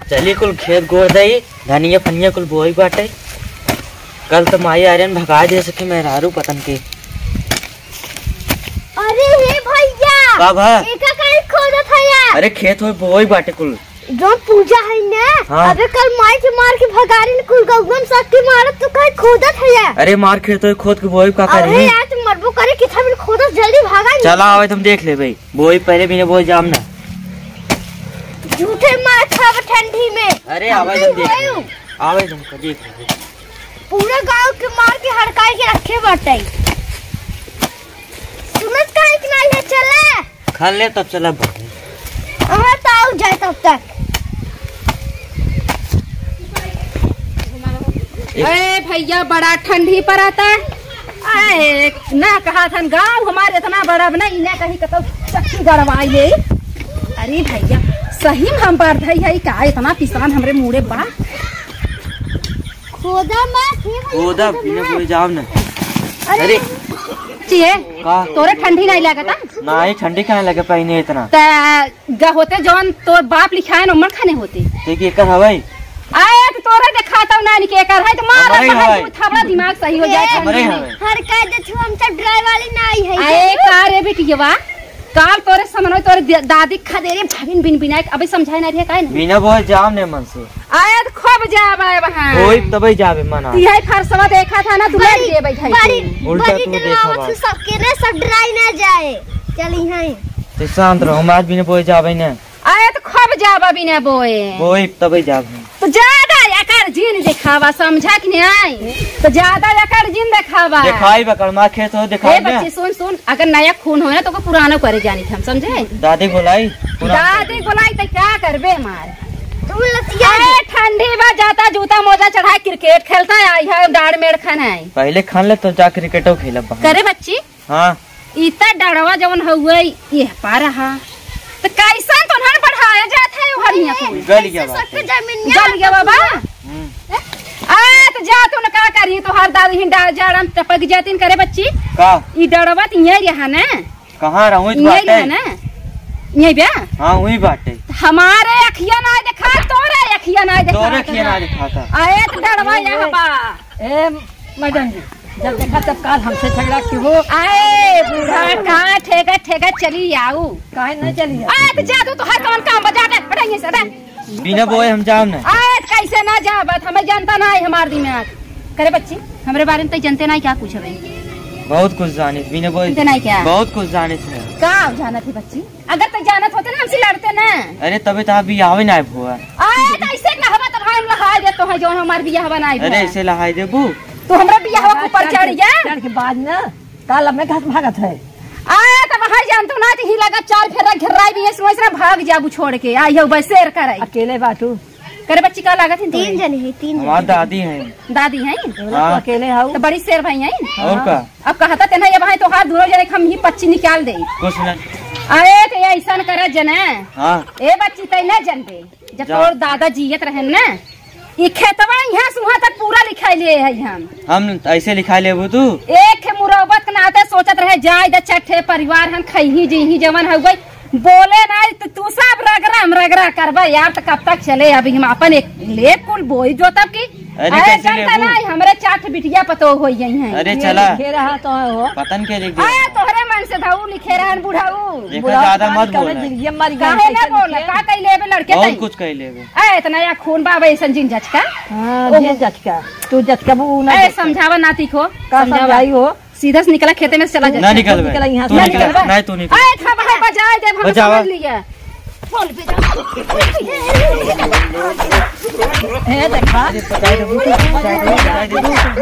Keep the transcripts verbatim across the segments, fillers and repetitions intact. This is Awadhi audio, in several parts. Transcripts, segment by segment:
चली कुल खेत गोड़ दई, धनिया फनिया कुल बोई बाटे। कल तो माई आर्यन भगा दे सके मेहरारू पतन के। अरे हे भैया, का भा? एका काहे खोदत है यार? अरे खेत होई बोई बाटे कुल। जो पूजा है ना, हाँ। अबे कल माई के मार के भगारी न कुल गौगम शक्ति मारत तो काहे खोदत है यार? अरे मार खेत होई खोद के बोई का अरे करी? यार तुम मरबो करे कितना बिन खोदत जल्दी भागा नहीं। चला आवे तुम देख ले भाई। बोई पहले बिना बोई जाम ना। झूठे मार खाब ठंडी में। अरे, आवाज हम देख रहे हैं। आवाज हमको देख रहे हैं। पूरा गांव के मार के हड़काई के रखे बाटे। सुनत काहे के नाही है, चला। खा ले तब चला भाई। हाँ, तो आओ जाए तब तक। ए भैया, बड़ा ठंडी पड़ता। आए, ना कहा था गाँव हमारे इतना बड़ा बना, इन्हें कहीं कतौ चक्की गड़वाई ले। अरे भैया, सही में हम बार धई है का, इतना पिसान हमरे मूड़े बा। खोदा मत, हे भैया, खोदा, खोदा बिना मत। कोई जाओ ना। अरे, अरे। चिए, का? तोरे ठंडी नहीं लागता? नहीं, ठंडी कहाँ लगे पाइने इतना? त ग होते जौन तोर बाप लिखाए न उमर खाने होते। ते के कर हवाई? आए तो तोरे देखाता ना निके कर है तो मार हमरे भाई हवाई। तू थबड़ा दिमाग सही हो जाए। हमरे हवाई। हर कह दे तू हम तो ड्राइवर वाली ना आई है। आए का रे बिटिया, काल तोरे समनो तोरे द-, दादी खदेरे भागिन बिन बिनाए अबे समझाए ना रे काहे ना? बिना बोल जाओ ने मन से। आए तो खूब जाब आए वहाँ। होई तबे जाबे मना। तिहाई फरसवा देखा था ना, तू बड़ी, बैठ के बैठा बड़ी, थी। उल्टा बड़ी तू डरावत देखा हूँ सबके ने, सब डराई ना जाए। चली हैं। ते शांत रहो, हम आज बिना बोए जाबे ना। आए तो खूब जाबा बिना बोए। बोए तबे जाबे। तो ज्यादा एकर जिन देखावा, समझा कि नहीं? तो ज्यादा एकर जिन देखावा। देखाई बा, कड़मा खेत हो, देखाई ए ना। बच्ची, सुन, सुन, अगर नया खून हो ना, तो ओकर पुरानो करे जानी थी हम, समझे? दादी बोलाई, पुरानो दादी बोलाई, तो क्या करबे मार? तू लतिया ए, ठंडी बा, जाता जूता मोजा चढ़ा, क्रिकेट खेलता आई है, डाड़ मेड़ खाना है। पहले खान ले, तो जा क्रिकेटो खेलब बा। करे बच्ची? हाँ। इतना डड़वा जवन हउए, ये पा रहा। तो कैसन तोहन बढ़ाया जात है, उहरिया को? गल गया बात है। गल गया बाबा? हम्म। आ, तो जा तू न का करी, तोहार दादी ही डा-, जाड़न टपक जातिन करे बच्ची। का? ई डड़वा त इहे रहा ना? कहाँ रहा? वहीं तो इहे बाटे। रहा ना? इहे बा? हाँ, वहीं बाटे। हमारे अखिया ना देखा, तोरे अखिया ना देखा। तोरे अखिया ना देखा था। आए तो डड़वा यहाँ बा। ए, मैडम जी, जब देखा तब काल हमसे झगड़ा की हो। आए बूढ़ा, कहाँ ठेका ठेका चली आऊ। काहे नहीं चली आऊ? आए तो जा तू, तोहार कौन काम बा, जा दे, हटा ये से, दे। बिना बोए हम जाओ ना। आ, कैसे ना जा, बात हमें जानता ना है हमार दिमाग। करे बच्ची, हमरे बारे में तो जनते ना क्या कुछ है। बहुत कुछ जाने, बिना बोए। जनते ना क्या? बहुत कुछ जाने थे। का जानत है बच्ची? अगर तो जानत होते ना, हमसे लड़ते ना। अरे, तबे तो आप भी आवे ना भुआ। आ, तो ऐसे ना हवा तो भाई लहाय दे तो है, जो हमार बियाह बनाए अरे, भुआ। ऐसे लहाय देबू। तो हमरा बियाह के ऊपर चढ़ गया। चढ़ के बाद ना, काल अब मैं घास भागत है। आ, तो भाई जानतो ना, तो ही लगा चार फेरा घेराई भी है, इसमें से ना भाग जाबू छोड़ के, आई हो बस शेर करे। अकेले बाटू। करे बच्ची का लागत है तीन तोरे? जने हैं, तीन हमार जने। दादी हैं। दादी हैं? हाँ। तो अकेले हाउ। तो बड़ी शेर भाई हैं? और का? अब कहता तेना ये भाई तो हाथ दोनों जने हम ही पच्ची निकाल दे। कुछ नहीं। अरे तो ये ऐसा न करे जने। हाँ। ए बच्ची तै न जन दे। जब जा। तोर दादा जियत रहन ना, ई खेतवा इहाँ से उहाँ तक पूरा लिखाई लिए है हम। हम ऐसे लिखाई लेबू तू? एक मुरौबत के नाते सोचत रहे, जाए दे, चट्ठे परिवार हम खइही जीही जवन हो गई। बोले ना तो तू सब रगरा, हम रगरा करबा यार, तो कब तक चले? अभी हम अपन एक ले कुल बोई जो तब की। अरे, अरे, कैसे जानता लेबू? ना, हमरे चार ठे बिटिया पतोह होई गई हैं। अरे, ये चला। लिखे रहा तो हो। पतन के लिख दिया। अरे, तोहरे मन से धऊ लिखे रहन बुढ़ऊ। देखा, बुढ़ऊ ज्यादा मत बोला। जिंदगी में मर गए, काहे ना कैसे बोला? लिखे? का कई लेबे लड़के बहुत तई? कुछ कई लेबे। ए, इतना या खून बा, अइसन जिन जचका। हाँ, ओहो। जिन जचका। तू जचका बू ना ए, जचका। समझावा नाती को, का समझावा। समझाई हो? सीधा से निकला खेते में से चला जा। ना निकल बे। निकला यहाँ से। तू ना निकल। निकल बे। नहीं, तू निकल। ए, था भाई, बजाए देब, हम बजावा। समझ लिया। बोल बे जा। ए, देखा। अरे, बजाए देबू तू, बजाए देबू, बजाए देबू। अरे, अरे,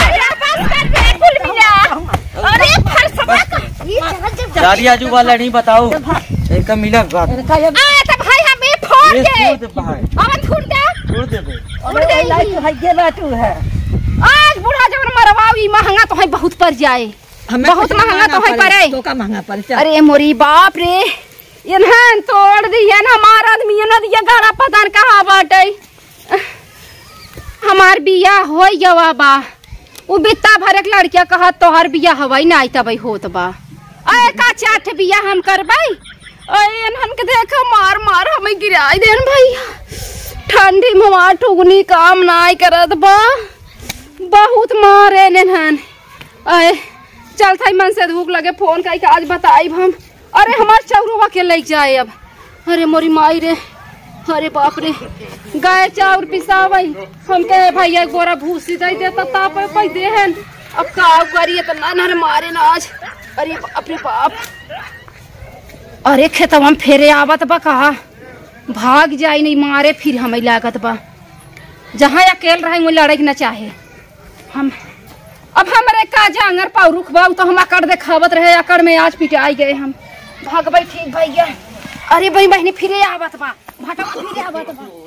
अरे, बस कर बे, कुल मिला। अरे, फरसवा का। ये चल, चल, चल। दादी आजू वाला नहीं बताओ। चल, भाग। इनका मिला बात। इनका ये आ, तो भाई, हम ये फोड़ ये दे। छोड़ दे भाई। अब छोड़ दे। छोड़ दे भाई। छोड़ दे। अरे, लाई तो है, ये बात है। आज बूढ़ा जवन मरवाओ, ई महंगा तो है, बहुत पड़ जाए। हमें बहुत कुछ महंगा महंगा तो है पड़े। पड़े। तो का महंगा पड़े, चल। अरे, मोरी बाप रे, इन्हन तोड़ दिया ना, हमार आदमी ना दिया, गाड़ा पता न कहाँ बाटे। हमार यार, बियाह होइ गवा बा। उ बित्ता भर एक लड़किया कहत, "तोहर बियाह हवाई ना आई तबई होत बा।" अरे, का चार ठे बियाह हम करबई? अरे, एनहन के देखा, मार मार हमें गिराई देन भैया। ठंडी में हमार ठुगनी काम नाई करत बा, बहुत मारे नेनहन। अरे, चल थाई मन से धूप लगे, फोन कई के आज बताइब हम। अरे, हमार चौरुआ के लेके जाए अब। अरे मोरी माई रे, अरे बाप रे, गाय चाउर पिसावई। हम कहे भैया एक बोरा भूसी दे देता, तापे पै देहन। अब का करी, इतना नर मारे ना आज। अरे बाप रे बाप। अरे खेतवा में फेरे आवत बा का, भाग जाई नहीं मारे फिर हमें लागत बा। जहाँ अकेल रहे वो लड़े के न चाहे। हम अब हमरे का जांगर पाउरुख बा, उ तो हम अकड़ देखावत रहे, अकड़ में आज पिटाई गए हम। भागबै ठीक भैया। अरे बई बहिनी फिरे आवत बा, भटवा फिरे आवत बा।